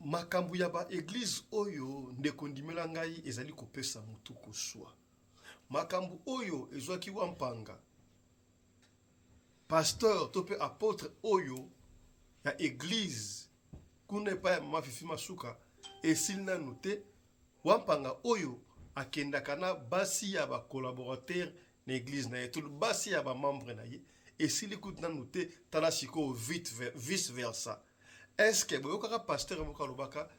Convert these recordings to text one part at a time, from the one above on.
Makambo ya ba eglise oyo ndeko ndimela ngai ezali kopesa mutu koswa. Makambo oyo ezwaki wampanga pasteur to pe apotre oyo ya eglise kuna epai ya mama Fifi Masuka esili nanu te. Wampanga oyo akendaka na basi ya ba collaborateurs na eglise na ye to basi ya ba membres na ye esili kutu nanu te. Tala sikoyo vice versa. Est-ce que boyokaka pasteur moko alobaka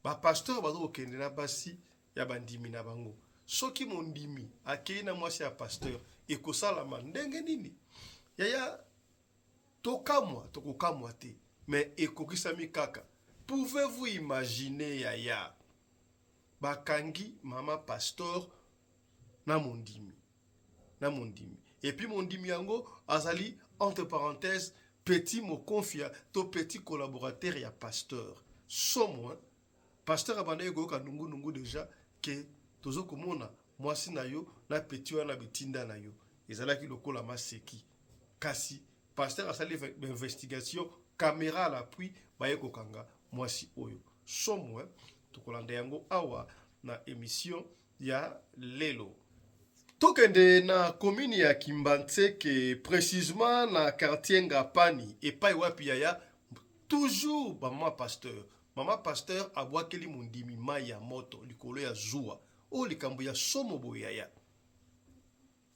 ba pasteur bazo kokende na basi ya bandimi na bango? Soki mondimi akei na mwasi ya pasteur ekosalama ndenge nini? Yaya, tokamwa tokokamwa te, mais ekokisami kaka. Pouvez-vous imaginer yaya, bakangi mama pasteur na mondimi na mondimi et puis mondimi yango azali entre parenthèses petit mokonfia to petit collaborateur ya pasteur. Somo hein? Pasteur abandaki koyoka nungu nungu deja ke tozo komona mwasi na yo na petit wana bitinda na yo ezalaki lokola maseki, kasi pasteur asali investigation camera à l'appui, baye kokanga mwasi oyo. Somo hein? Tokolanda yango awa na emission ya lelo. Tokende na commune ya Kimbanseke, précisément na quartier Ngapani, epai wapi yaya toujours ba mama pasteur. Mama pasteur abwakeli mondimi mai ya moto likolo ya zuwa. Oyo likambo ya somo boye yaya.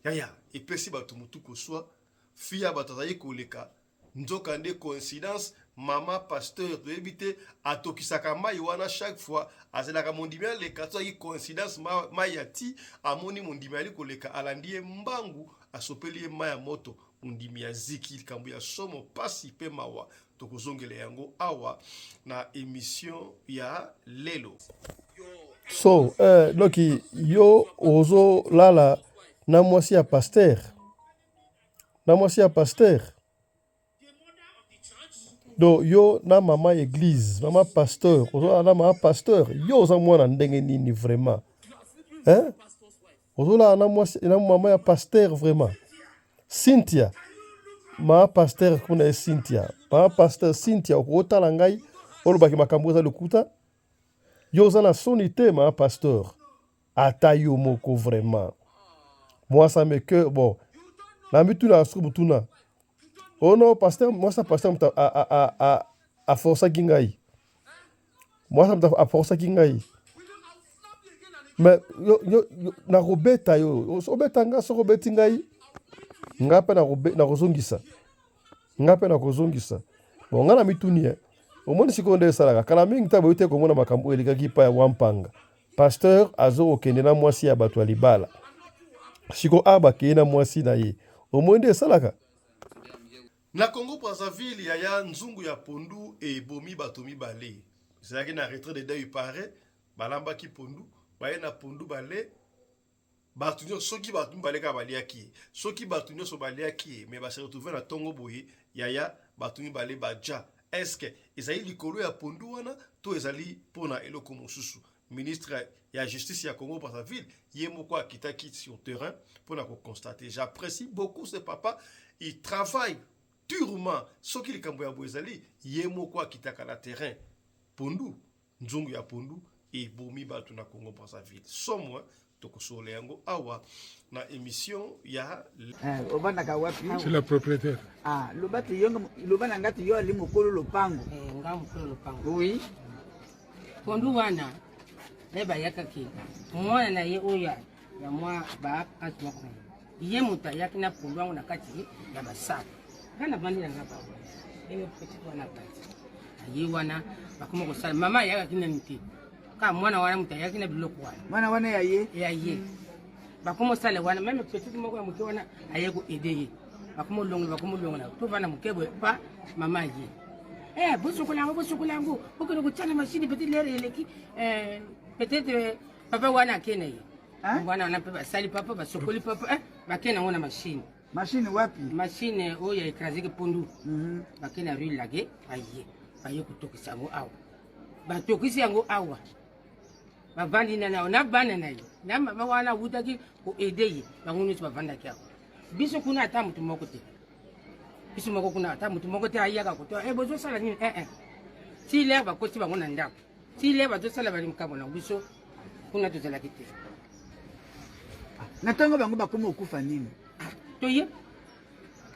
Yaya epesi bato mutu koswa, fille ya bato azali koleka nzoka nde coïncidence mama pasteur toyebi te atokisaka mai wana chaque fois azelaka mondimi aleka, soki coïncidence mai ya ti amoni mondimi ali koleka alandi ye mbangu asopeli ye mai ya moto, mondimi ya ziki. Likambo ya somo, pasi pe mawa, tokozongela yango awa na emission ya lelo. So donc yo ozolala na mwasi ya pasteur, na mwasi ya pasteur, donc yo na mama église, mama pasteur, ozolala na mama pasteur, yo oza mwana ndenge nini vraiment hein? Ozolala na mwasi na mama ya pasteur vraiment. Cynthia, mama pasteur kuna ye Cynthia, mama pasteur Cynthia, okotala ngai olobaki makambo eza lokuta. Yo oza na soni te mama pasteur, ata yo moko vraiment. Moi ça me que bon. Na mituna soki mutuna. Oh non pasteur, mwasi ya pasteur mutu a forçaki ngai. Mwasi mutu a forçaki ngai. Mais yo, yo, yo nakobeta yo, obeta nga soki obeti ngai, nga mpe nakozongisa. Nga mpe nakozongisa. Bon, nga na mituni eh. Omoni sikoyo nde esalaka. Kala mingi ta boye te komona makambo oyo elekaki epai ya Wampanga. Pasteur azo kokende na mwasi ya bato ya libala. Siko a bakei na mwasi na ye. Omoni nde esalaka. Na Congo Brazzaville yaya nzungu ya pondu ebomi bato mibale. Ezalaki na retrait de deuil pare balambaki pondu, baye na pondu bale bato nyonso, soki bato mibale kaka baliaki ye, soki bato nyonso baliaki ye, mais ba se retrouver na tongo boye yaya bato mibale baja. Est-ce que ezali likolo ya pondu wana to ezali mpona eloko mosusu? Ministre ya justice ya Congo Brazzaville ye moko akitaki sur terrain mpona koconstater. J'apprécie beaucoup ce papa, il travaille durement. Soki likambo ya boye ezali, ye moko akitaka na terrain. Pondu, nzungu ya pondu ebomi bato na Congo Brazzaville. Somo, tokosolola yango awa na émission ya Obandaka wapi? C'est la propriétaire. Ah, loba te yo, loba na nga te yo ali mokolo lopango. Eh, nga mokolo lopango. Oui. Pondu wana naye bayakaki mwana na ye oyo ya mwa baasi moko na ye, ye moto ayaki na pondu yango na kati ya basaka. Nga navandi na nga bawa ndenge petit wana kati aye wana bakoma kosala mama ayakaki nani te, kaka mwana wana moto ayaki na biloko wana. Mwana wana ya ye? Ya ye. Bakoma osala wana meme petit moko ya moke wana aye koede ye, bakoma olongola, bakoma olongola, tovanda moke boye pa mama ye. Eh, bosokola yango, bosokola yango, bokende kotia na machine, petit lere eleki, eh, peut-être papa wana ake na ye wana wana mpe basali papa basokoli papa, eh, bake nango na machine. Machine wapi? Machine oyo ya écraseke pondu. Bake na rue Lage, baye baye kotokisa yango awa, batokisi yango awa, bavandi na na bana na ye na mama wana awutaki koede ye, bango nyonso bavandaki awa. Biso kuna ata motu moko te, biso moko kuna ata motu moko te ayaka kotoa eh, bozosala nini eh, eh. Ti lere bakoti bango na ndako, ti lere bazosala balikambo na biso kuna tozalaki te. Na ntongo bango bakomi okufa nini? Toye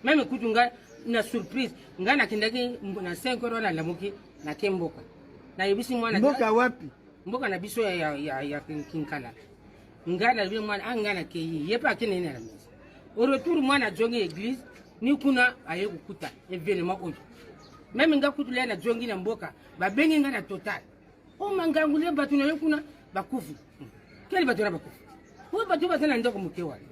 meme kutu ngai na surprise, ngai nakendaki na 5 heures wana, nalamuki nake mboka, nayebisi mwana. Mboka wapi? Mboka na biso ya Kinkala. Ngai nalobi mwana a ngai nakei, ye mpe akende na mesa. Au retour mwana ajongi église ni kuna, aye kokuta événement oyo. Même nga kutu lea najongi na mboka, babengi ngai na total o mangangu le bato na yo kuna bakufi. Keli bato na bakufi oyo, bato baza na ndako moke wana.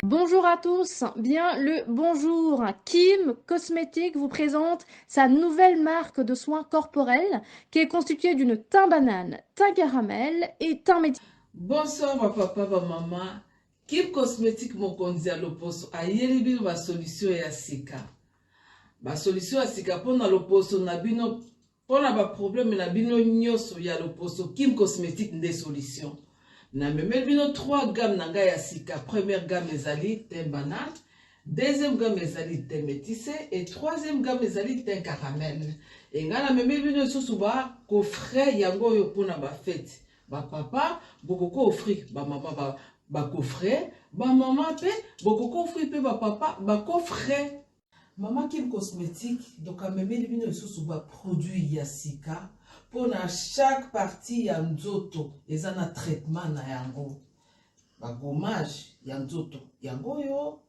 Bonjour à tous, bien le bonjour. Kim Cosmetics vous présente sa nouvelle marque de soins corporels qui est constituée d'une teint banane, teint caramel et teint métis. Bonsoir bapapa, bamama. Kim Cosmétique, mokonzi ya loposo, ayeli bino basolution ya sika, basolution ya sika mpona loposo na bino, mpona baproblème na bino nyonso ya loposo. Kim Cosmétique nde solution. Namemeli bino 3 gamme na ngai ya sika. Première gamme ezali teint banane, deuxième gamme ezali teint métissé et troisième gamme ezali teint caramel. E ngai namemeli bino lisusu bacoffret yango oyo mpona bafete. Bapapa bokoki offrir bamama bacoffret, bamama mpe bokoki offrir mpe bapapa bacoffret. Mama Kim Cosmétique donc amemeli bino lisusu baproduit ya sika mpona chaque partie ya nzoto eza na traitement na yango. Bagommage ya nzoto yango oyo,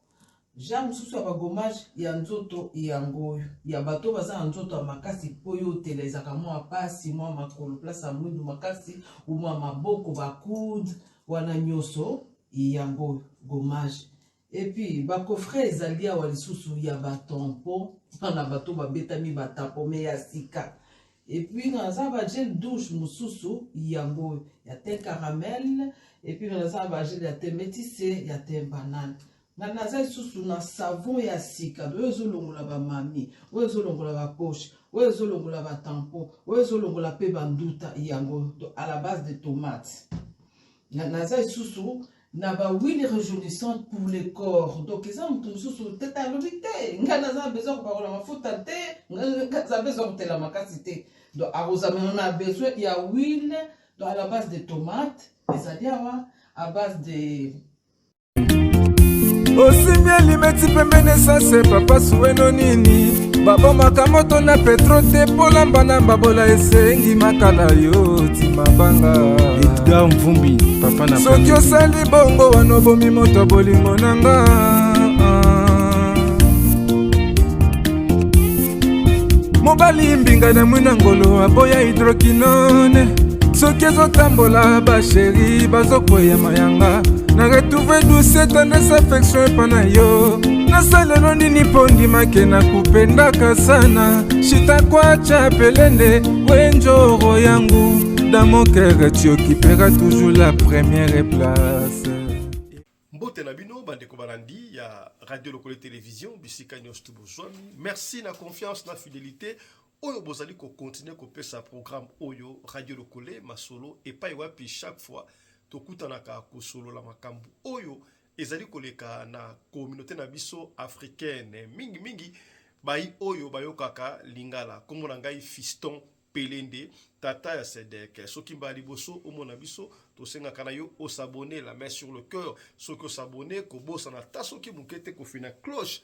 genre mosusu ya bagommage ya nzoto yango oyo, ya bato baza na nzoto ya makasi, mpo oyo otela ezalaka mwa pasi, mwa makolo place ya mwindu makasi, mwa maboko, bacoude wana nyonso, yango oyo gommage. Et puis bacoffret ezali awa lisusu ya batampon mpona bato babetami batampon mais ya sika. Et puis naza bagel douche mosusu yango oyo ya teint caramel, et puis naza bagel ya teint métissé, ya teint banane. Nga naza lisusu na savon ya sika oyo ezolongola bamami, oyo ezolongola bapoche, oyo ezolongola batampon, oyo ezolongola mpe banduta, yango à la base de tomate. Naza lisusu na bahuile rajeunissante pour le corps. Donc eza moto mosusu tete alobi te: ngai naza na besoin kopakola mafuta te, ngai naza besoin kotela makasi te. Donc akozamela na besoin ya huile, donc à la base de tomate ezali awa, à base de Osimbi elimeti pembeni esase, papa suweno nini, babomaka moto na petro te, polamba na mbabola esengi makala yo ti mabanga. Edgar Mvumbi, papa na Soki osali bongo wana obomi moto bolingo na nga. Mobali mbinga na mwina ngolo aboya hydroquinone, soki ezotambola basheri bazokweya mayanga. Na retrouve douce, tendresse, affection epa na yo. Nasalelo nini mpo ndimake nakupendaka sana? Shitakwacha pelende wenjoro yangu, dans mon cœur tu occuperas toujours la première place. Mbote na bino bandeko balandi ya Radio Lokole Télévision bisika nyonso tu bozwami. Merci na confiance na fidélité oyo bozali kocontinue kopesa programme oyo Radio Lokole Masolo, epai wapi chaque fois tokutanaka kosolola makambo oyo ezali koleka na communauté na biso africaine, mingimingi bai oyo bayokaka lingala. Nkombo na ngai Fiston Pelende, tata ya Sedek. Soki mbala liboso omona biso, tosengaka na yo os'abonner, la main sur le cœur. Soki os'abonner, kobosana ata soki moke te kofina cloche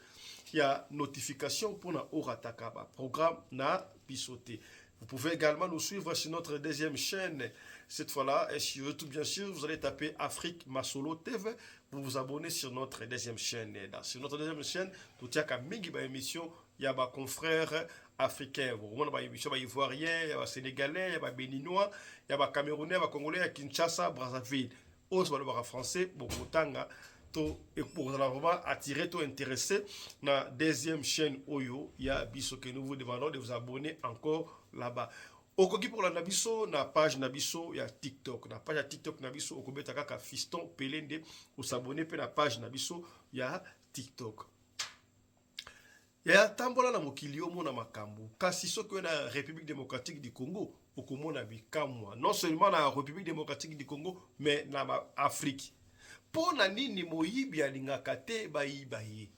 ya notification mpona orataka baprogramme na biso te. Vous pouvez également nous suivre sur notre deuxième chaîne. Cette fois-là, et sur YouTube, bien sûr, vous allez taper Afrique Masolo TV. Vous vous abonnez sur notre deuxième chaîne. Et sur notre deuxième chaîne, tout y a mingi ba émission, il y a ba confrères africains. Vous ba émission ba ivoirien, il y a ba sénégalais, il y a ba béninois, il y a ba camerounais, ba congolais, il y a Kinshasa, Brazzaville. Oyo balobaka français, bokotanga to kozala vraiment attiré to intéressé na deuxième chaîne oyo ya biso, que nous vous demandons de vous abonner encore là-bas. Okoki kolanda biso na page na biso ya TikTok. Na page ya TikTok na biso, okobeta kaka Fiston Pelende, os'abonner mpe na page na biso ya TikTok. Ya tambola na mokili, omona makambo, kasi soki oyo na République démocratique du Congo, okomona bikamwa. Non seulement na République démocratique du Congo, mais na Afrique. Mpo na nini moyibi alingaka te bayiba ye?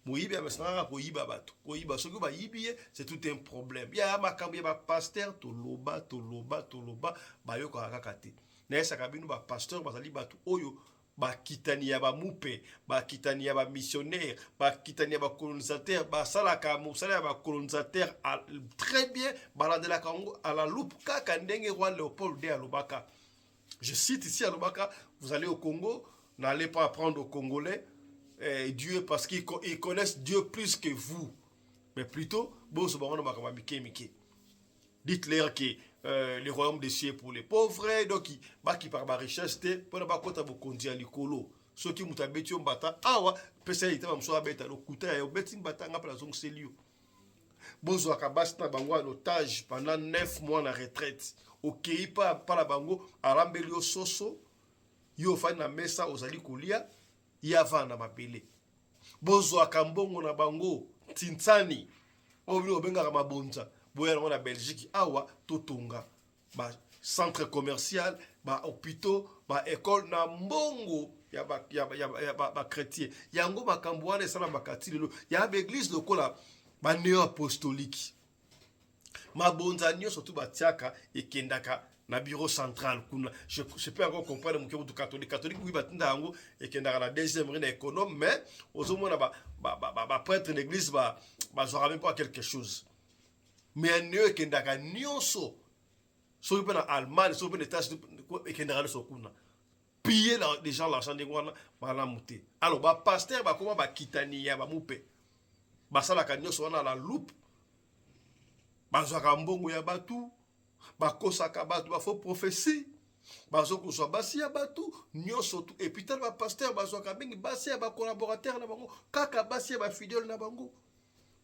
Moyibi amesana kaka koyiba bato, koyiba. Soki bayibi ye, c'est tout un problème. Ya makambo ya bapasteur, toloba, toloba, toloba, bayokaka kaka te. Nayesaka bino, bapasteur bazali bato oyo bakitani ya bamupe, bakitani ya bamissionnaire, bakitani ya bacolonisateur. Basalaka mosala ya bacolonisateur très bien, balandelaka yango à la loupe, kaka ndenge roi Léopold de alobaka. Je cite ici, alobaka: "Vous allez au Congo, n'allez pas apprendre aux Congolais Dieu parce qu'ils connaissent Dieu plus que vous, mais plutôt boso bango na makambo ya mike mike. Dites-leur que le royaume des cieux pour les pauvres." Donc bakipaka barichesse te mpona bakota bokonzi ya likolo. Soki moto abeti yo mbata awa, pesa ye litama mosusu abeta. Lokuta ya obeti mbata, nga mpe nazongiseli yo. Bozwaka basi na bango en otage pendant 9 mois na retraite. Okei pa pa na bango, alambeli yo soso, yo ofandi na mesa, ozali kolia, ye avanda na mabele. Bozwaka mbongo na bango ntintsani oyo bino bobengaka mabonza, boya nango na Belgique awa, totonga bacentre commercial, bahôpitaux, baécole na mbongo ya bachrétien. Yango makambo wana esalamaka ti lelo ya baeglise lokola baneo apostolique. Mabonza nyonso tu batiaka ekendaka na bureau central kuna. Je peux encore comprendre moke kutu catholique. Catholique, oui, batinda yango, ekendaka na deuxième rue na économe, mais ozomona baprêtre na église bazwaka même pas quelque chose. Mais neo ekendaka nyonso, soki mpe na Allemagne, soki mpe na États-Unis, ekendaka nyonso kuna. Piller les gens l'argent ndenge wana, malamu te. Alors bapasteur bakoma bakitani ya bamupe, basalaka nyonso wana na loupe, bazwaka mbongo ya bato, bakosaka bato, bafaux prophétie, bazokozwa basi ya bato nyonso tu. Et puis tala, bapasteur bazwaka mingi basi ya bacollaborateur na bango, kaka basi ya bafidèle na bango.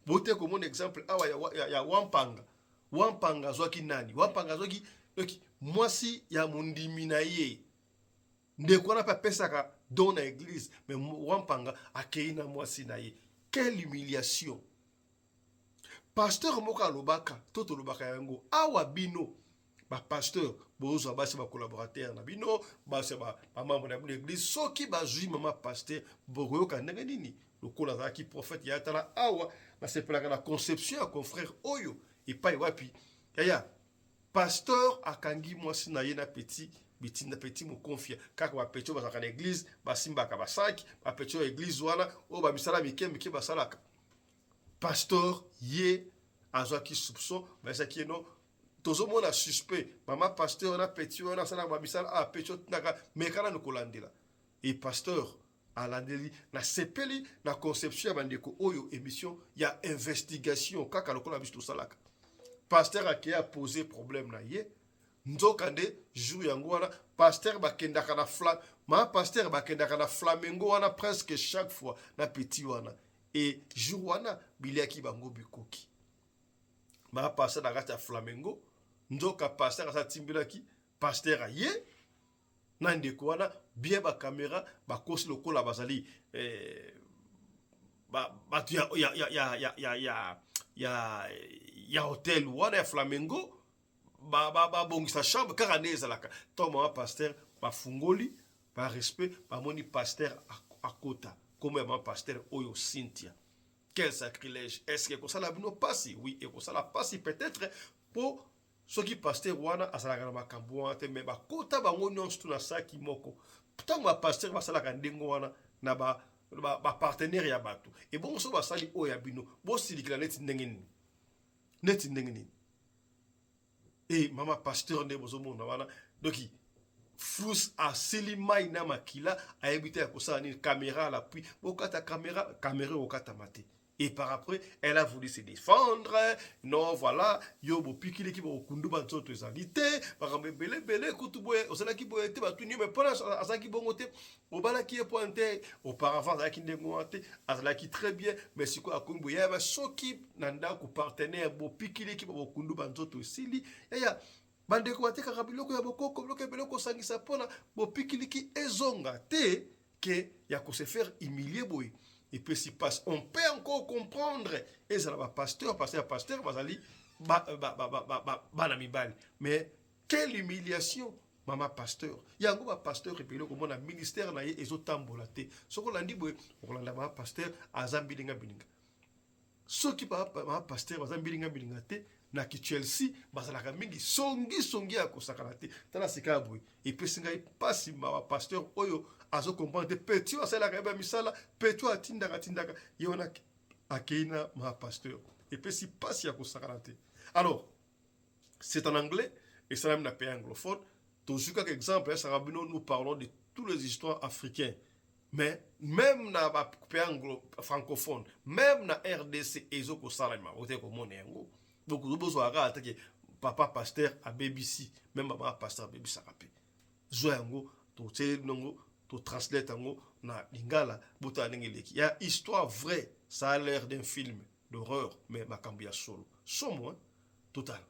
Bote komona exemple awa ya Wampanga. Wampanga azwaki nani? Wampanga azwaki mwasi ya mondimi na ye. Ndeko wana mpe apesaka don na église, mais Wampanga akei na mwasi na ye. Quelle humiliation! Pasteur moko alobaka to tolobaka yango awa: bino bapasteur bozwa basi bacollaborateur na bino, basi bamembre na bino église. Soki bazwi mama pasteur, bokoyoka ndenge nini? Lokola azalaki prophète ya tala awa, nasepelaka na conception ya confrère oyo epai wapi yaya pasteur akangi mwasi na ye na petit bitinda, petit mokonfia. Kaka bapetits oyo bazalaka na église, basimbaka basaki, bapetits oyo église wana oyo bamisala mike mike basalaka. Pasteur ye azwaki soupçon, bayesaki ye: "No, tozomona suspect, mama pasteur na petit wana asalaka bamisala. Ah, petit otindaka, meka nanu kolandela." E pasteur alandeli. Nasepeli na conception ya bandeko oyo, émission ya investigation kaka lokola biso tosalaka. Pasteur akei, apose problème na ye. Nzoka nde jour yango wana pasteur bakendaka na fla ma pasteur bakendaka na Flamengo wana presque chaque fois na petit wana. E jour wana biliaki bango bikoki ma pasteur na kati ya Flamengo. Nzoka pasteur aza timbelaki. Pasteur aye na ndeko wana bien, bacaméra, bakosi lokola bazali bato ya hotel wana ya Flamengo, babongisa chambre kaka nde ezalaka. Ntango mama pasteur bafungoli, barespect, bamoni pasteur akota. Kombo ya mama pasteur oyo Cynthia. Quel sacrilège! Est ce que ekosala bino pasi? Oui, ekosala pasi peut-être, mpo soki pasteur wana azalaka na makambo wana te, mais bakota bango nyonso tu na saki moko. Ntango bapasteur basalaka ndenge wana na bapartenaire ya bato, ebongo so basali oyo ya bino, bosilikela neti ndenge nini? Neti ndenge nini? E mama pasteur nde bozomona wana. Donc flous asili mai na makila, ayebi te ya kosala nini. Caméra à l'appui, bokata caméra, caméra okatama te. Et par après, elle a voulu se défendre: "Non, voilà, yo bopikiliki, bokundu banzoto ezali te." Makambo ebele ebele kutu boye, ozalaki boye te. Batuni yo, mais mpona azalaki bongo te, obalaki ye po te. Auparavant azalaki ndenge wana te, azalaki très bien, mais sikoyo akomi boye. Yaya, soki na ndako partenaire bopikiliki, bokundu banzoto esili, yaya, bandeko batekaka biloko ya bokoko, biloko ebele kosangisa mpona bopikiliki ezonga te, ke ya kose faire humilier boye, epesi passe. On peut encore comprendre ezala bapasteur, pasteur, pasteur bazali bana mibali, mais quelle humiliation! Mama pasteur. Yango ba pasteur ebele okomona ministère na ye ezotambola te. Soki olandi boye okolanda mama pasteur aza mbilinga mbilinga. Soki ba mama pasteur baza mbilinga mbilinga te na ki Chelsea bazalaka mingi songi songi ya kosakana te. Tala sika ya boye epesi ngai pasi mawa pasteur oyo azo comprendre te petit oyo asalelaka ye ba misala petit oyo atindaka tindaka ye wana akei na mama pasteur epesi pasi ya kosakana te. Alors C'est en anglais esalami na pays anglophone. Tozwi kaka exemple ya saka bino, nous parlons de tous les histoires africains. Mais même na ba pays anglo francophone, même na RDC ezo kosalama, ote komona yango. Donc bozwa kaka ata ke papa pasteur abebisi, même mama pasteur abebisaka pe. Zwa yango totie nongo to translate yango na lingala botala ndenge eleki. Ya histoire vraie, ça a l'air d'un film d'horreur mais makambo ya solo. Somo hein. Totala.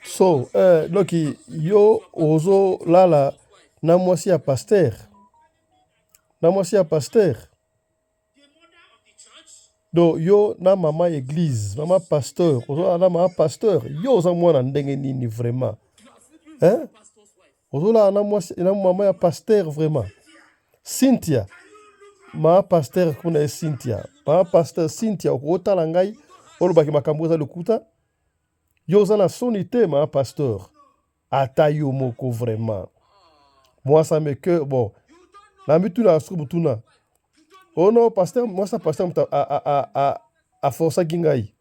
So, eh, donc yo ozo lala na mwasi ya pasteur na mwasi ya pasteur donc yo na mama eglise mama pasteur ozolala na mama pasteur yo oza mwana ndenge nini vraiment hein? Ozolala na mwasi na mama ya pasteur vraiment. Cynthia ma pasteur kuna ye Cynthia ma pasteur Cynthia okotala ngai olobaki makambo eza lokuta yo oza na soni te ma pasteur ata yo moko vraiment moi ça me que bon na mituna soki motuna oh non pasteur mwasi ya pasteur moto aforsaki ngai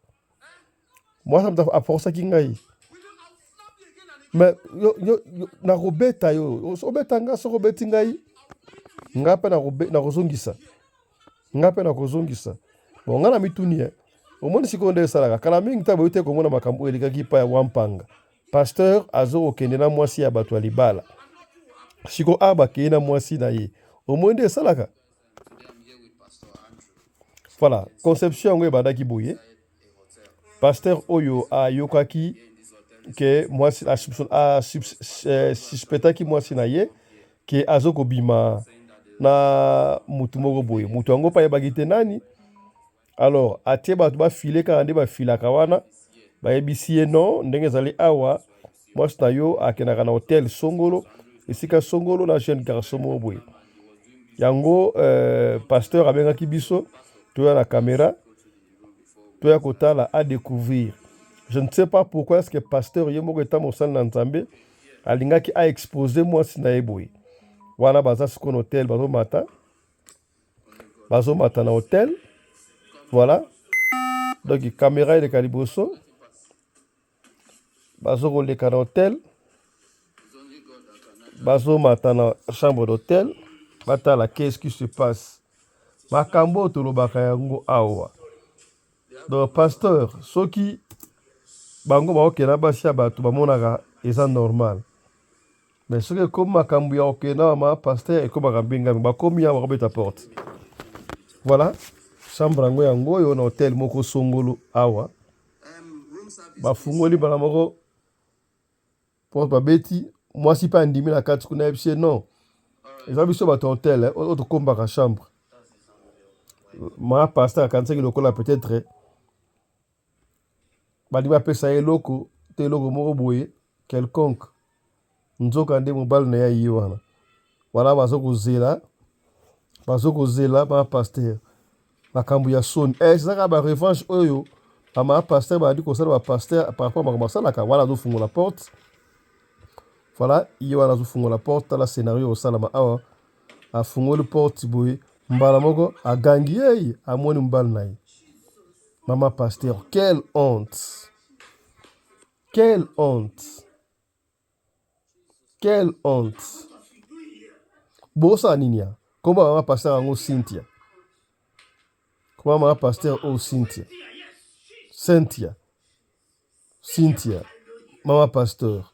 mwasi moto aforsaki ngai me yo, yo, yo, nakobeta yo obeta nga soki obeti ngai nga mpe nakozongisa nga mpe nakozongisa bon nga na mituni ye omoni sikoyo nde esalaka kala mingi ntango boyi te komona makambo oyo elekaki epai ya wampanga pasteur azokokende na mwasi ya bato ya libala sikoyo awa bakei na mwasi na ye omoni nde esalaka Voilà, conception yango ebandaki boye. Pasteur oyo ayokaki ke mwasi asuspectaki eh, mwasi na ye ke azokobima na mutu moko boye. Mutu yango mpe ayebaki te nani. Alors atie bato bafile kaka nde bafilaka wana, bayebisi ye non, ndenge ezali awa mwasi na yo akendaka na hotel songolo, esika songolo na jeune garçon moko boye. Yango euh, pasteur abengaki biso toya na camera toya kotala a découvrir. Je ne sais pas pourquoi est-ce que pasteur ye moko eta mosali na Nzambe alingaki a exposer mwasi na ye boye. Wana baza sikoyo na hotel bazomata bazomata na hotel voilà donc camera eleka liboso bazokoleka na hotel bazomata na chambre d'hotel batala qu'est-ce qui se passe makambo oyo tolobaka yango awa donc pasteur soki bango baokenda basi ya bato bamonaka eza normal Mais soki ekomi makambo ya kokende na mama pasteur ekomaka mbingami bakomi awa bakobeta porte. Voilà chambre yango yango oyo na hotel moko songolo awa bafungoli mbala moko porte babeti mwasi mpe andimi na kati kuna yebisi ye non eza biso bato ya hotel eh, oyo tokombaka chambre ma pasteur akanisaki lokola peut-être balingi bapesa ye eloko to eloko moko boye quelconque nzoka nde mobali na ye aye wana wana bazo kozela bazo kozela ba pasteur makambo ya soni eh, eza kaka ba revanche oyo bamama pasteur babandi kosala ba pasteur par rapport makambo basalaka wana azofungola porte voilà ye wana azofungola porte tala scenario osalama awa afungoli porte boye mbala moko agangi yei amoni mobali na ye mama pasteur quelle honte Quelle honte! Quelle honte! Bosala nini ya? Kombo ya mama pasteur yango Cynthia. Kombo ya mama pasteur oyo Cynthia. Cynthia. Cynthia. Mama pasteur.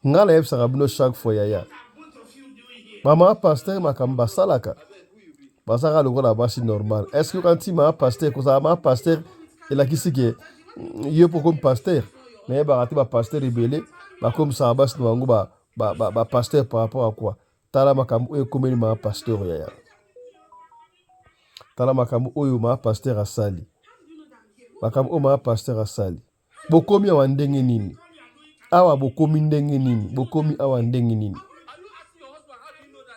Nga nayebisaka bino chaque fois yaya. Mama pasteur makambo basalaka bazaka lokola basi normal. Est-ce que quand mama pasteur kozala mama pasteur elakisi ke mm, yo mpo okomi pasteur? Nayebaka te ba pasteur ebele bakomisaka basi na bango ba, ba, ba, ba pasteur par rapport à quoi? Tala makambo oyo ekomeli mama pasteur yaya. Tala makambo oyo mama pasteur asali. Makambo oyo mama pasteur asali. Bokomi awa ndenge nini? Awa bokomi ndenge nini? Bokomi awa ndenge nini?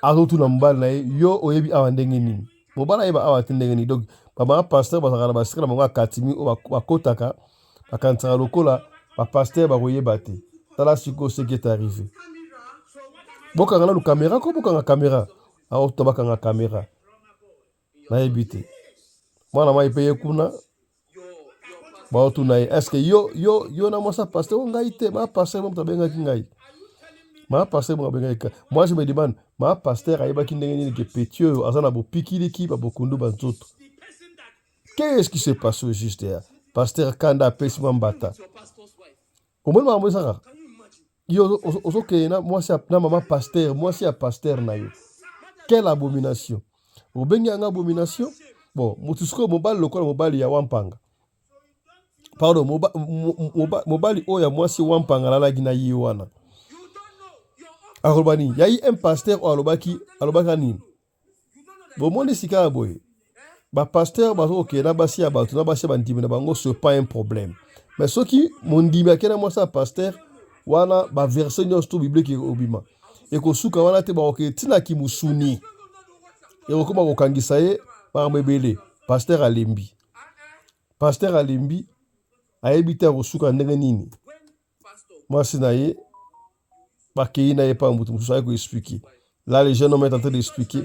Azotuna mobali na ye, yo oyebi awa ndenge nini? Mobali ayeba awa te ndenge nini? Donc ba pasteur bazalaka na ba secret na bango ya katimi oyo bakotaka, bakanisaka lokola ba pasteur bakoyeba te. Tala sikoyo ce qui est arrivé. Bokanga nanu kamera ko, bokanga kamera. Aoto bakanga kamera. Nayebi te. Mwana mai mpe ye kuna baotuna ye est ce que yo yo yo na mwasi ya pasteur o ngai te ma pasteur moto abengaki ngai ma pasteur moto abengaki ngai moi je me demande ma pasteur ayebaki ndenge nini ke petit oyo aza na bopikiliki ba bokundu ba nzoto qu'est ce qui se passe au juste ya pasteur kanda apesi mwa mbata omoni makambo ezaka yo ozokende na mwasi na mama pasteur mwasi ya pasteur na yo quelle abomination obengi yango abomination bon motu sikoyo mobali lokola mobali ya wampanga pardon moba, moba, mobali oyo ya mwasi wampanga alalaki na ye wana akoloba nini yayi un pasteur oyo alobaki alobaka nini Bomoni sika ya boye ba pasteur bazo kokende na basi ya bato na basi ya bandimi na bango ce pas un problème mais soki mondimi akei na mwasi ya pasteur wana ba verset nyonso to biblique ekobima ekosuka wana te bakokende ntina kimusuni ekokoma kokangisa ye makambo ebele pasteur alembi pasteur alembi ayebi te akosuka ndenge nini mwasi na ye bakei na ye epai moto mosusu aye koexplike là le jeune homme est en train d'expliquer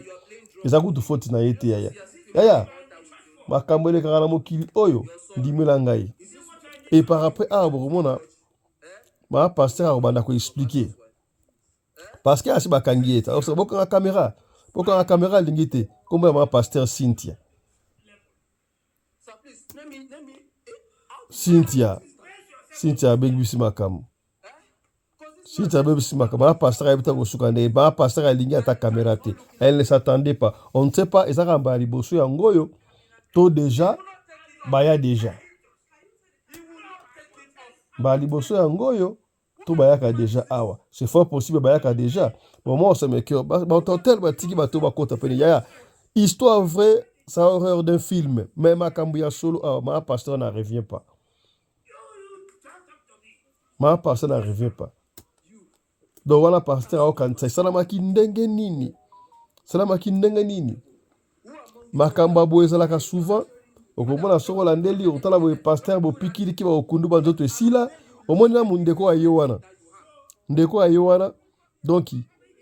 eza kutu faute na ye te yaya yaya makambo elekaka na mokili oyo ndimela ngai et par après awa bokomona ma pasteur akobanda koexplike parce que asi bakangi ye bokanga kamera bokanga kamera alingi te nkombo ya ma pasteur cynthia Cynthia Cynthia abebisi makambo Cynthia abebisi makambo ba pasteur ayebi ta kosuka nde ba pasteur alingi ata kamera te elle ne s'attendait pas on ne sait pas eza kaka mbala liboso yango oyo to déjà baya déjà mbala liboso yango oyo to bayaka deja awa c'est fort possible bayaka deja bon moi ça me cœur bato hotel batiki bato bakota pene yaya histoire vraie ça horreur d'un film mais makambo ya solo awa ma pasteur n'en revient pas ma pasteur n'en revient pas donc wana pasteur aokanisa esalamaki ndenge nini esalamaki ndenge nini Makambo ya boye ezalaka souvent okomona soki olandeli okotala boye pasteur bopikiliki bakokundu ba nzoto esila omoni na ndeko aye wana ndeko aye wana donc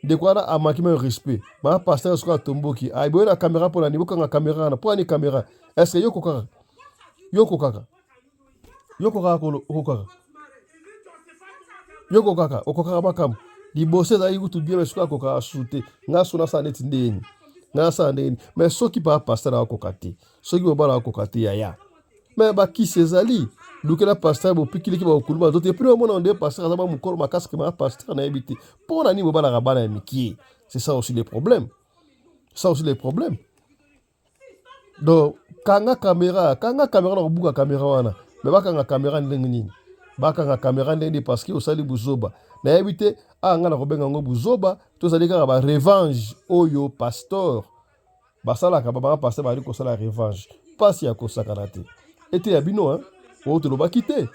ndeko wana amaki meme respect ma pasteur soki atomboki ay boye na kamera mpo na nini bokanga kamera wana mpo na nini kamera est ce que yo okokaka yo okokaka yo okokaka okokaka yo okokaka okokaka makambo liboso ezalaki kutu bien mais soki akokaka susu te nga so nasala neti ndeni nga nasala ndeni mais soki pa pasteur akoka te soki mobali akoka te yaya mais bakisi ezali lukela pasteur bopikiliki bakokulu banzoto epuis omona onde pasteur aza ba mokolo makasi kema pasteur nayebi te mpo na nini bobalaka bana ya mikie c'est ça aussi le problème ça aussi le problème Donc kanga camera, kanga camera na kobuka camera wana. Mais bakanga camera ndenge nini? Bakanga camera ndenge nini parce que osali buzoba. Nayebi te ah nga nakobenga yango buzoba tozali kaka ba revanche oyo pasteur basalaka ba ba pasteur bazali kosala revanche. Pasi ya kosakana te. Eteya bino hein. Oyo tolobaki te.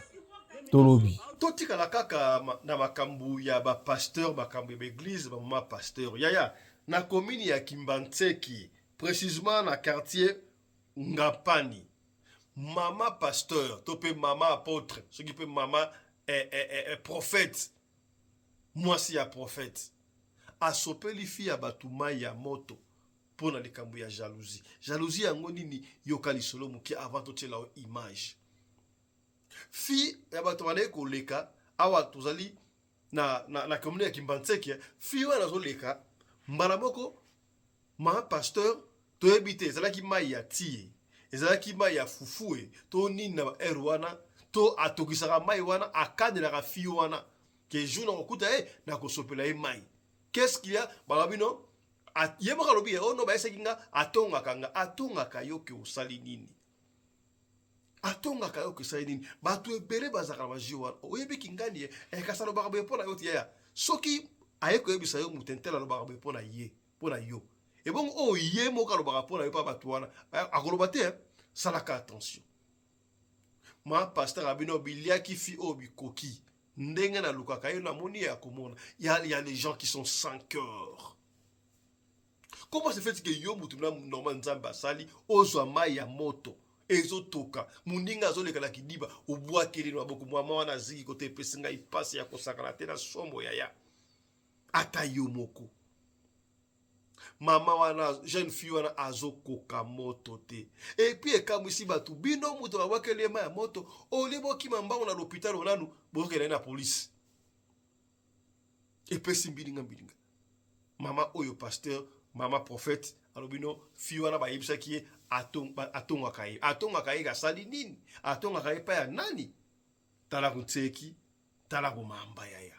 Tolobi. Totikala kaka na makambo ya ba pasteur, makambo ya ba eglise, ba mama pasteur. Yaya, na commune ya Kimbanseke, Precisement na quartier Ngapani. Mama pasteur to pe mama apotre soki pe mama eh, eh, eh, eh, prophète mwasi ya prophète asopeli fi ya bato mai ya moto mpo na likambo ya jalousie. Jalousie yango nini? Yoka lisolo moke avant totiela yo image. Fi ya bato bandaki koleka awa tozali na, na, na commune ya Kimbanseke, fi wana azoleka mbala moko Ma pasteur toyebi te ezalaki mayi ya tie ezalaki mayi ya fufue to nini na ba heure wana to atokisaka mayi wana akanelaka fille wana ke jour nakokuta ye nakosopela ye mayi qu'est-ce qu'il y a balobi no ye moko alobi oh no bayesaki nga atongaka nga atongaka yo ke osali nini atongaka yo ke osali nini bato ebele bazalaka na bajeu wana oyebi kingani ye eh, kasi alobaka boye mpo na yo te yaya soki aye koyebisa yo moto intel alobaka boye mpo na ye mpo na yo ebongo oyo ye moko alobaka mpo na yo mpa bato wana akoloba te salaka attention ma pasteur ya bino biliaki fi oyo bikoki. Ndenge nalukaka ye namoni ye akomona. Ya ya les gens qui sont sans cœur. Comment se fait que yo mutu na normal Nzambe asali ozwa mai ya moto ezotoka moninga azoleka na kidiba obwakeli na maboko mama wana aziki kote epesi ngai mpasi ya kosakana te na sombo yaya ata yo moko mama wana jeune fille wana azokoka moto te epuis ekamwisi bato bino moto babwakeli ye mai ya moto olie bokima mbango na lopitalo nanu bozokenda ye na polisi epesi mbilinga mbilinga mama oyo pasteur mama prophète alobi no fille wana bayebisaki ye atongaka ye atongaka ye asali nini atongaka ye epai ya nani tala kotseki tala komamba yaya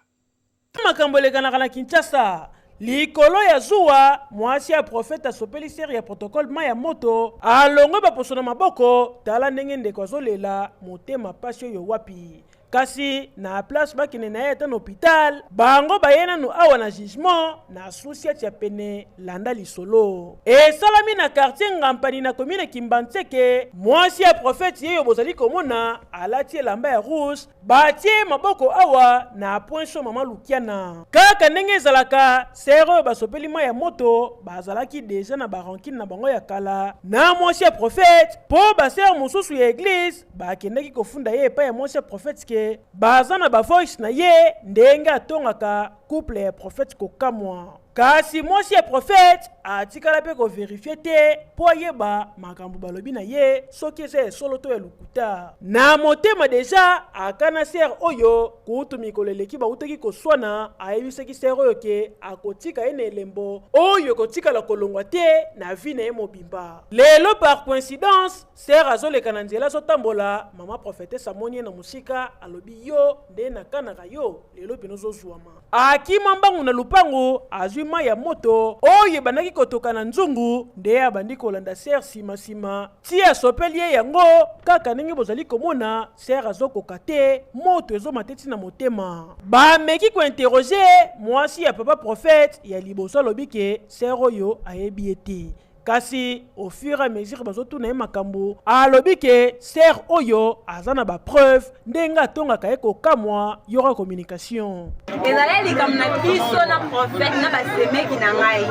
Makambo elekanaka na Kinshasa. Likolo ya zuwa, mwasi ya prophète asopeli sœur ya protocole mayi ya moto, alongwe ba poso na maboko, tala ndenge ndeko azolela, motema pasi oyo wapi. Kasi na place bakende na ye ata na hopital, bango baye nanu awa na jugement na sous-ciat ya pene, landa lisolo. Esalami na quartier Ngampani na commune Kimbanseke, mwasi ya prophète yeyo bozali komona alati elamba ya rouge, Batie maboko awa na poinso mama Lukiana. Kaka ndenge ezalaka, sœur oyo basopeli mayi ya moto bazalaki dejà na ba rancune na bango ya kala na mwasi ya prophète po ba sœur mosusu ya eglise bakendaki kofunda ye epai ya mwasi ya prophète ke baza na ba voice na ye ndenge atongaka couple ya prophète kokamwa. Kasi mwasi ya prophète atikala pe ko verifier te po ayeba makambo balobi na ye soki eza ya solo to ya lokuta. Na motema dejà akana sœur oyo, kutu mikolo eleki bawutaki koswana, ayebisaki sœur oyo ke akotika ye na elembo oyo ekotikala kolongwa te na vie na ye mobimba. Lelo par coïncidence, sœur azoleka na nzela azotambola, mama prophetesse amoni ye na mosika, alobi yo nde nakanaka yo, lelo pena ozozuama. Akima mbangu na lupango, azwi mai ya moto oyo ebandaki kotoka na nzungu, nde abandi kolanda sœur sima sima ti asopeli ye yango. Kaka ndenge bozali komona, sœur azokoka te, moto ezomata ti na motema. Bameki ko interroger mwasi ya papa prophète ya liboso, alobi ke sœur oyo ayebi ye te. Kasi au fur et à mesure bazotuna ye makambo, alobi ke sœur oyo aza na ba preuve ndenge atongaka ye kokamwa yoka communication. Ezali likambo na biso na prophète na basemeki na ngai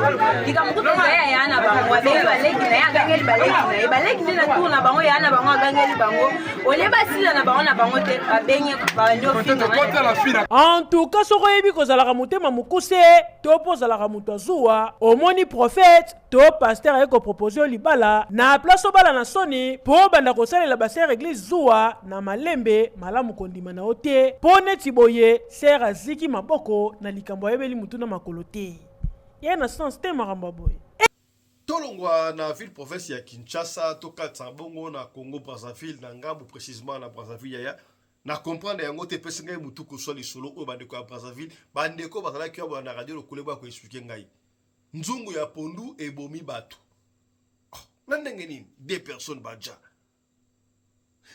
likambo kutu ezali ya ya na bango abengi baleki na ye agangeli baleki na ye baleki nde na tour na bango ya na bango agangeli bango olie basila na bango na bango te babengi babandi ofinga. En tout cas soki oyebi kozalaka motema mokuse to mpo ozalaka moto ya zuwa omoni prophète to pasteur aye ko proposer yo libala na place obala na soni po obanda kosalela ba sœur eglise zuwa na malembe malamu kondima na yo te po neti boye sœur aziki maboko na likambo ayebeli mutu na makolo te ya na sens te makambo ya boye. Tolongwa na ville province ya Kinshasa tokatisa bongo na Congo Brazzaville na ngambu precisement na Brazzaville yaya na comprendre yango te epesi ngai mutu koswa lisolo oyo bandeko ya Brazzaville bandeko bazalaki awa na radio lokole baya koexplike ngai Nzungu ya pondu ebomi batu. Oh, na ndenge nini? Deux personnes baja.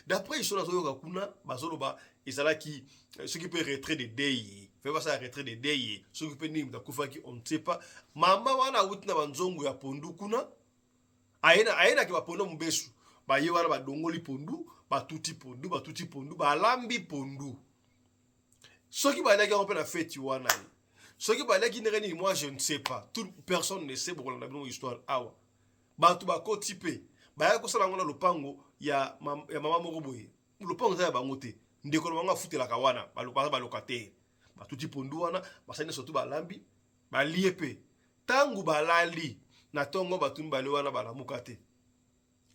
D'après iso nazoyoka kuna bazoloba ezalaki eh, soki mpe retrait de dei fe basala retrait de dei soki mpe nini moto akufaki on ne sait pas mama wana awuti na banzongo ya pondu kuna ayenaki bapondu mobesu baye wana badongoli pondu batuti pondu batuti pondu balambi pondu soki baliaki yango mpe na feti wana ye soki baliaki ndenge nini moi je ne sais pas tout personne ne sait bokolanda bino histoire awa bato bakoti mpe bayaki kosala yango na lopango ya, mam, ya mama moko boye lopango eza ya bango te ndeko na bango afutelaka wana baza balocataire batuti pondu wana basali nyonso tu balambi balie mpe ntango balali na ntongo bato mibale wana balamuka te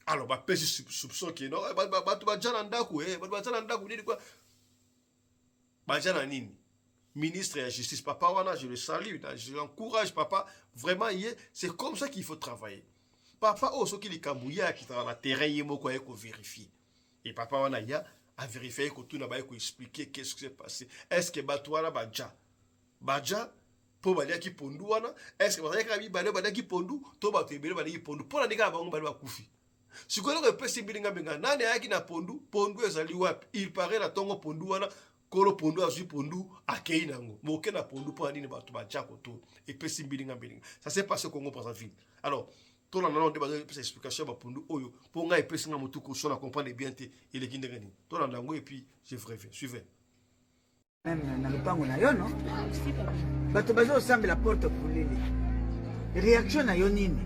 alors bapesi soupçon ke no eh, bato baja na ndako eh, bato baja na ndako nini kwa baja na nini ministre ya justice papa wana je le salue je l'encourage papa vraiment ye c'est comme ça qu'il faut travailler papa oyo soki likambo ye akitaka na terrain ye moko aye kovérifie e papa wana ya averifie aye kotuna baye koexplike qu'est ce qui s'est passé est ce que bato wana baja baja mpo baliaki pondu wana estce bazalaki kaka mibale baliaki pondu to bato ebele baliaki pondu mpo na ndenge kaka bango mibale bakufi sikoyo eloko epesi mbilinga mbinga nani ayaki na pondu pondu ezali wapi il paraît na ntongo pondu wana kolo pondu azwi pondu akei na yango moke na pondu mpo na nini bato batya koto epesi mbilinga mbilinga ça s'est passé congo brazzaville alors tolanda nano nde bazopesa explication ya bapondu oyo mpo ngai epesi ngai motu koso na comprendre bien te eleki ndenge nini tolanda yango et puis je reviens suivez. Meme na lopango na yo no bato bazosambela porte polele réaction na yo nini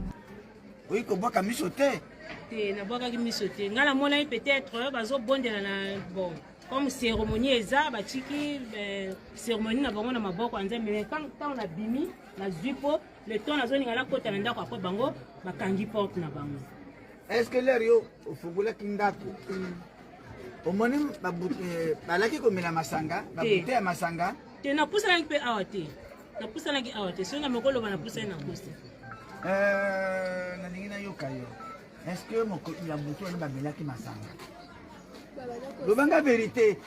oyi kobwaka miso te te nabwakaki miso te ngai namonaki peut-être bazobondela na bon comme cérémonie eza batiki eh, cérémonie na bango na maboko ya nzambe mais ntango nabimi nazwi mpo le temps nazolinga nakota na ndako apres bango bakangi porte na bango Est ce que l'heure yo ofungolaki ndako omoni eh, balaki komela masanga babute ya masanga te napusanaki mpe awa te napusanaki awa te soki na mokoloba napusani na kosi euh, nalingi nayoka yo est ce que ya butu wana bamelaki masanga lobanga verité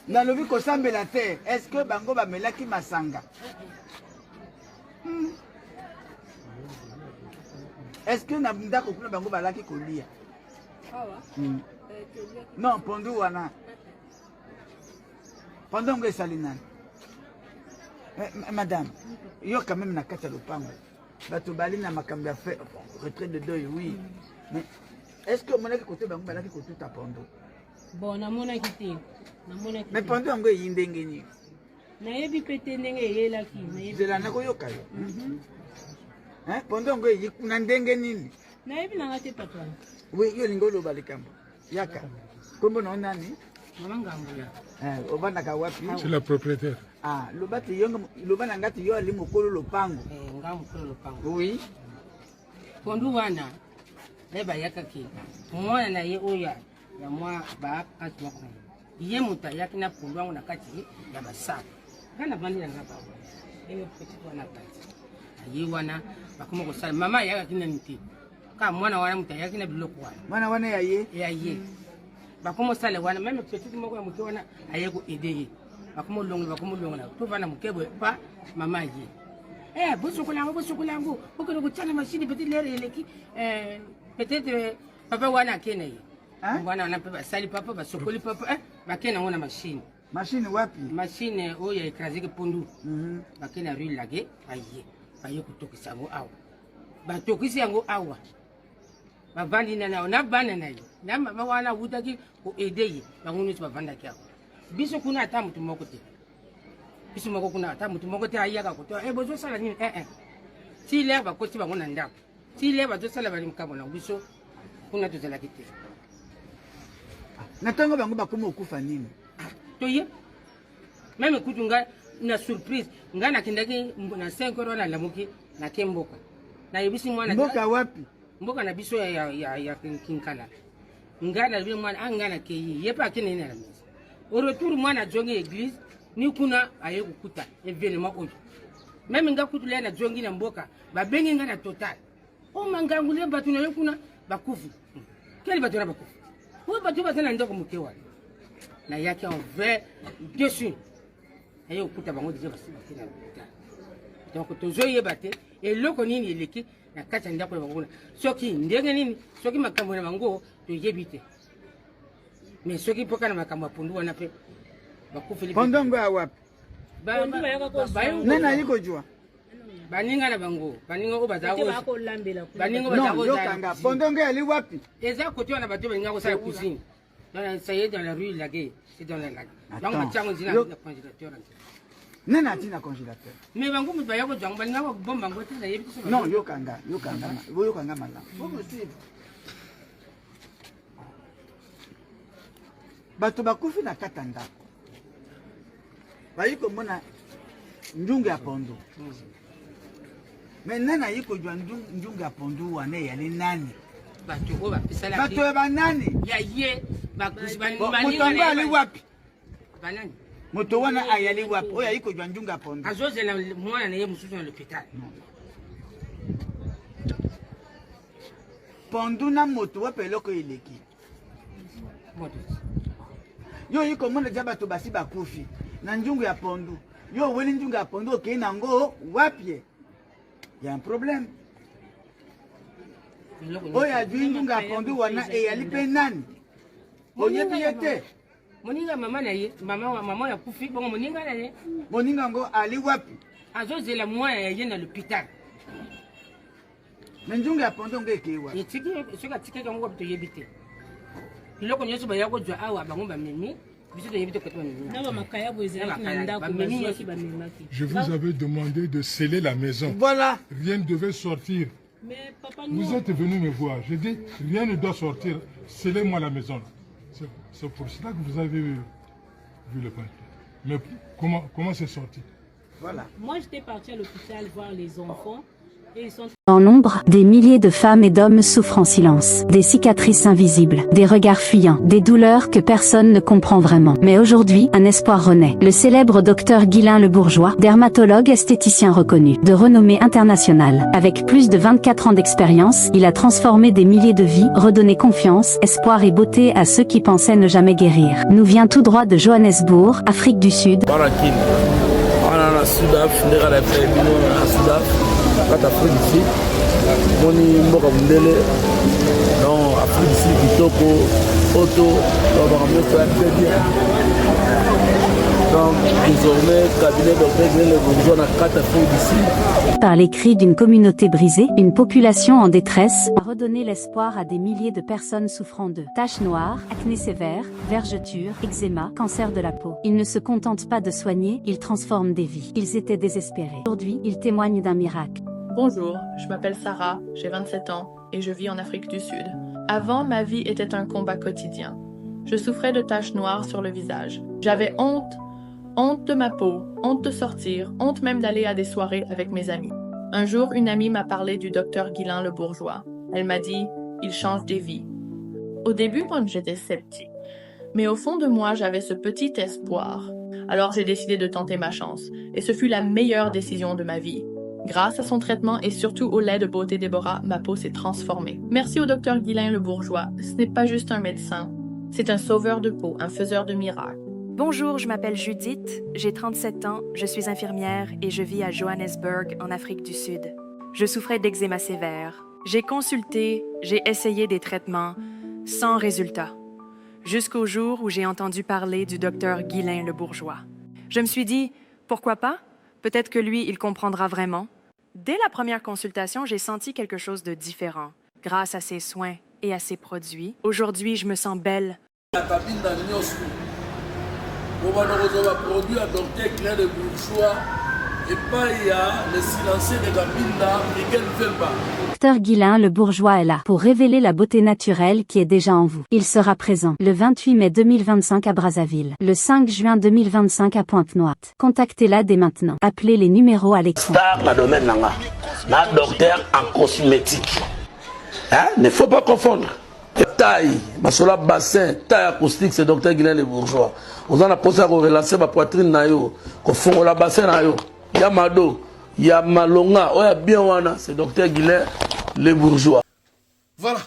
nalobi kosambela te est ce que bango bamelaki masanga Hmm. Est-ce que na ndako kuna bango balaki kolia? Awa. Hmm. Euh, non, pondu wana. Pondu yango esali nani? Eh, madame, yo quand même na kati ya lopango. Bato bali na makambo ya fait bon, retrait de deuil, oui. Mais est-ce que omonaki kote bango balaki kotuta pondu? Bon, namonaki te. Namonaki. Mais pondu yango eyi ndenge nini? Nayebi mpe te ndenge eyelaki. Zela nakoyoka yo. Mhm. Hein, pondo yango eyi kuna ndenge nini? Nayebi nanga te papa. Oui, yo olingi oloba likambo. Yaka. Kombo na yo nani? Mama Ngambula. Eh, ovandaka wapi? C'est la propriétaire. Ah, loba te yo loba na nga te yo ali mokolo lopango. Eh, nga mokolo lopango. Oui. Pondu wana ye bayakaki mwana na ye oyo ya mwa ba kati moko na ye ye moto ayaki na pondu yango na kati ya basako nga navandi na nga bawa ndenge petit wana kati aye wana bakoma kosala mama ayakaki nani te kaka mwana wana moto ayaki na biloko wana mwana wana ya ye ya ye bakoma osala wana meme petit moko ya moke wana aye koede ye bakoma olongola bakoma olongola tovanda moke boye pa mama aye eh, bosokola yango bosokola yango bokende kotya na mashine peut-être lere eleki eh, peut-être papa wana ake na ye wana wana mpe basali papa basokoli papa eh, bake nango na mashine mashine wapi mashine oyo ya ekraseke pondu mhm. bake na rue lage baye baye kotokisa yango awa batokisi yango awa bavandi na nayo na bana na ye na mama wana awutaki koede ye bango nyonso bavandaki awa biso kuna ata motu moko te biso moko kuna ata motu moko te ayaka koto e eh, bozosala nini ee eh, eh. ti lere bakoti bango na ndako ti lere bazosala makambo na biso kuna tozalaki te na ntango bango bakoma okufa nini ah, toye meme kutu ngai na surprise ngai nakendaki na 5 heures wana nalamuki nake mboka nayebisi mwana mboka wapi mboka na biso ya, ya, ya, ya kinkala ngai nalobi mwana a ah, ngai nakei ye mpe akende na mesa au retour mwana ajongi église ni kuna aye kokuta événement oyo meme ngai kutu lea najongi na mboka babengi ngai na total o oh, mangangu le bato na yo kuna bakufi keli bato na bakufi oyo bato baza na ndako moke wana nayaki en vrai dessus naye kokuta bango deja basi bake na lokuta donc tozoyeba te eloko nini eleki na kati ya ndako na bango kuna soki ndenge nini soki makambo na bango toyebi te mais soki mpoka na makambo ya pondu wana mpe bakufeli pondu yango ya wapi nani ayi kozwa baninga na bango baninga oyo baninga bazayokanga pondu yango eyali wapi eza kote wana bato balinga kosala cuisine ça y est dans la rue lage c'est dans la lage bango batiango nzina na congélateur nani ati na congélateur mais bango moto baya kozwa yango balinga kobomba yango te nayebi te non yokanga yokanga boyokanga malamu bomosuivre bato bakufi na kati ya ndako bayi komona ndungu ya pondu me nani ayi kozwa ndungu ya pondu wana eyali nani bato oyo bapesalaki bato ya banani ya ye moto yango ali wapi banani moto wana ayali wapi oyo ayi kozwa ndungu ya pondu azozela mwana na ye mosusu na l'hôpital pondu na moto wapi eloko eleki yo oyi komona deja bato basi bakufi na njungu ya pondu yo oweli njungu ya pondu okei na yango wapi ya un problème oyo azwi njungu ya pondu wana eyali mpe nani oyebi ye te moninga mama na ye mama mama oyo akufi bongo moninga na ye moninga yango ali wapi azozela mwana ya ye na l'hôpital Me nzungu ya pondo ngo ekei wapi? Etiki soki atikaki yango wapi toyebi te. Biloko nyonso baya kozwa awa bango bamemi. Biso toyebi te kote bamemi. Na ba makayabu ezalaki na ndako bazwaki bamemaki. Je vous avais demandé de sceller la maison. Voilà. Rien ne devait sortir. Mais papa, nous... Vous êtes venu me voir. J'ai dit, rien ne doit sortir. Scellez-moi la maison. C'est pour cela que vous avez vu le papier. Mais comment comment c'est sorti Voilà. Moi, j'étais partie à l'hôpital voir les enfants. Et ils sont En nombre, des milliers de femmes et d'hommes souffrent en silence. Des cicatrices invisibles, des regards fuyants, des douleurs que personne ne comprend vraiment. Mais aujourd'hui, un espoir renaît. Le célèbre docteur Guylain Le Bourgeois, dermatologue esthéticien reconnu, de renommée internationale. Avec plus de 24 ans d'expérience, il a transformé des milliers de vies, redonné confiance, espoir et beauté à ceux qui pensaient ne jamais guérir. Nous vient tout droit de Johannesburg, Afrique du Sud. Bana Kin wana na Sudaf nde kaka na bino na Sudaf kati Afrique du Sud moni mboka mondele donc Afrique du Sud kitoko poto donc makambo nyonso ya très bien donc désormais cabinet docteur Glen Bourgeois na kati Afrique du Sud Par les cris d'une communauté brisée, une population en détresse, a redonné l'espoir à des milliers de personnes souffrant de taches noires, acné sévère, vergetures, eczéma, cancer de la peau. Ils ne se contentent pas de soigner, ils transforment des vies. Ils étaient désespérés. Aujourd'hui, ils témoignent d'un miracle. Bonjour, je m'appelle Sarah, j'ai 27 ans et je vis en Afrique du Sud. Avant, ma vie était un combat quotidien. Je souffrais de taches noires sur le visage. J'avais honte, honte de ma peau, honte de sortir, honte même d'aller à des soirées avec mes amis. Un jour, une amie m'a parlé du docteur Guylain le Bourgeois. Elle m'a dit, il change des vies. Au début, moi, j'étais sceptique. Mais au fond de moi, j'avais ce petit espoir. Alors j'ai décidé de tenter ma chance, et ce fut la meilleure décision de ma vie. Grâce à son traitement et surtout au lait de beauté Déborah, ma peau s'est transformée. Merci au docteur Guylain le Bourgeois. Ce n'est pas juste un médecin, c'est un sauveur de peau, un faiseur de miracles. Bonjour, je m'appelle Judith, j'ai 37 ans, je suis infirmière et je vis à Johannesburg, en Afrique du Sud. Je souffrais d'eczéma sévère. J'ai consulté, j'ai essayé des traitements, sans résultat. Jusqu'au jour où j'ai entendu parler du docteur Guylain le Bourgeois. Je me suis dit, pourquoi pas Peut-être que lui, il comprendra vraiment. Dès la première consultation, j'ai senti quelque chose de différent. Grâce à ses soins et à ses produits, aujourd'hui, je me sens belle, na kabinda nyonso kobanda kozwa baproduit ya docteur Claire de Bourgeois epai ya le silencieux de Kabinda Miguel Vemba. Docteur Guylain le Bourgeois est là pour révéler la beauté naturelle qui est déjà en vous. Il sera présent le 28 mai 2025 à Brazzaville, le 5 juin 2025 à Pointe-Noire. Contactez-la dès maintenant. Appelez les numéros à l'écran. Star na domaine na nga na docteur en cosmétique hein? Ne faut pas confondre taille masolo ya bassin taille acoustique c'est docteur Guilain le bourgeois oza na posa ya korelancer ba poitrine na yo kofongola bassin na yo ya mado ya malonga oyo ya bien wana c'est docteur Guilain le bourgeois Voilà.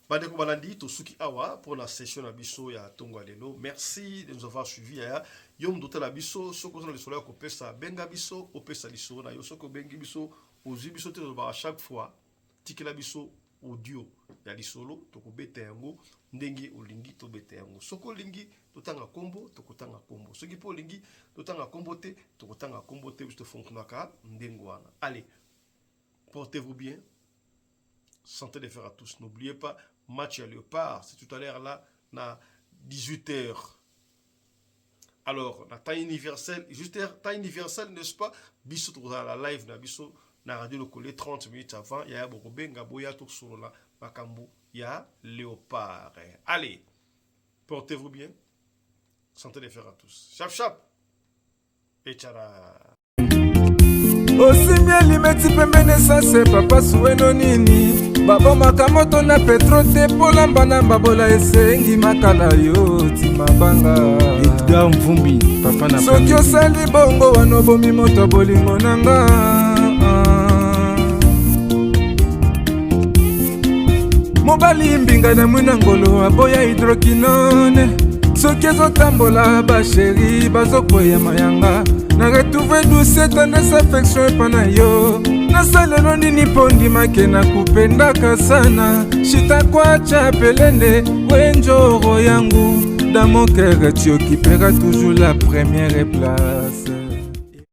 Bandeko balandi tosuki awa pour la session na biso ya tongo ya lelo. Merci de nous avoir suivi yaya. Yo moto otala biso soki oza na lisolo ya kopesa benga biso opesa lisolo na yo soki obengi biso ozwi biso te tolobaka chaque fois tikela biso audio ya lisolo tokobeta yango ndenge olingi tobeta yango soki olingi totanga kombo tokotanga kombo soki mpe olingi totanga kombo te tokotanga kombo te biso tofonctionnaka ndenge wana allez portez-vous bien santé de fer à tous n'oubliez pas match ya léopard c'est tout à l'heure là na 18 heures alors na temps universel juste temps universel n'est-ce pas biso tokozala na live na biso na radio lokole 30 minutes avant yaya bokobenga boya tosolola makambo ya léopard allez portez-vous bien santé de fer à tous chap chap echara osimbi elimeti pembeni esase papa suweno nini babomaka moto na petro te polamba na mbabola esengi makala yo ti mabanga Edgar Mvumbi papa na soki osali bongo wana obomi moto bolingo na nga mobali mbinga na mwina ngolo aboya hydroquinone soki ezotambola basheri bazokweya mayanga na retrouve douce tendresse affection epa na yo nasalelo nini mpo ndimake na kupendaka sana shitakwacha pelende wenjoro yangu dans mon cœur tu occuperas toujours la première place.